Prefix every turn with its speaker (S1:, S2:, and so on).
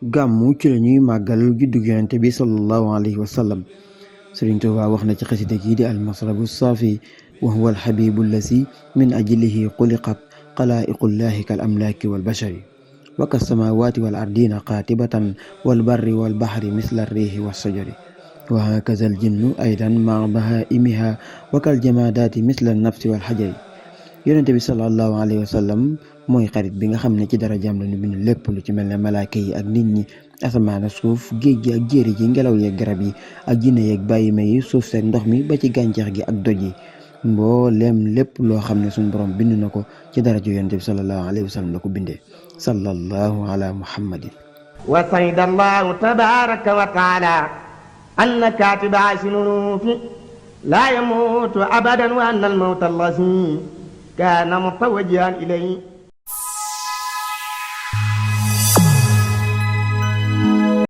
S1: gàmmu ci la ñuy màggal juddug yonente bi sallallahu alayhi wa sallam. Sëriñ Tuubaa wax na ci xasida gi di almasrabu saafi wa huwa alxabibu allasi min ajlihi xuliqat xalaa'iqullahi kal amlaaki wal bashari wa kas samaawaati wal ardina qaatibatan wal barri wal baxri misla riihi wa sajari wa hakaza al jinnu aydan maa bahaimiha wa kal jamaadaati misla nafsi wal xajari. yonente bi sallallahu alayhi wa sallam mooy xarit bi nga xam ne ci darajaam la ñu bind lépp lu ci mel ne malaaka yi ak nit ñi, asamaan ak suuf, géej gi ak jéeri ji, ngelaw yeeg garab yi ak jinne yeeg bàyyi ma yi, suuf seeg ndox mi ba ci gàncax gi ak doj yi. mbooleem lépp loo xam ne suñu borom bind na ko ci daraja yonente bi sallallahu alayhi wa sallam la ko bindee. sallallahu ala muhammadin.
S2: wa sayda allahu tabaraka wa taala anna katiba sinurufi la yamutu abadan wa anna almawta allazi kana mutawajjihan ilayhi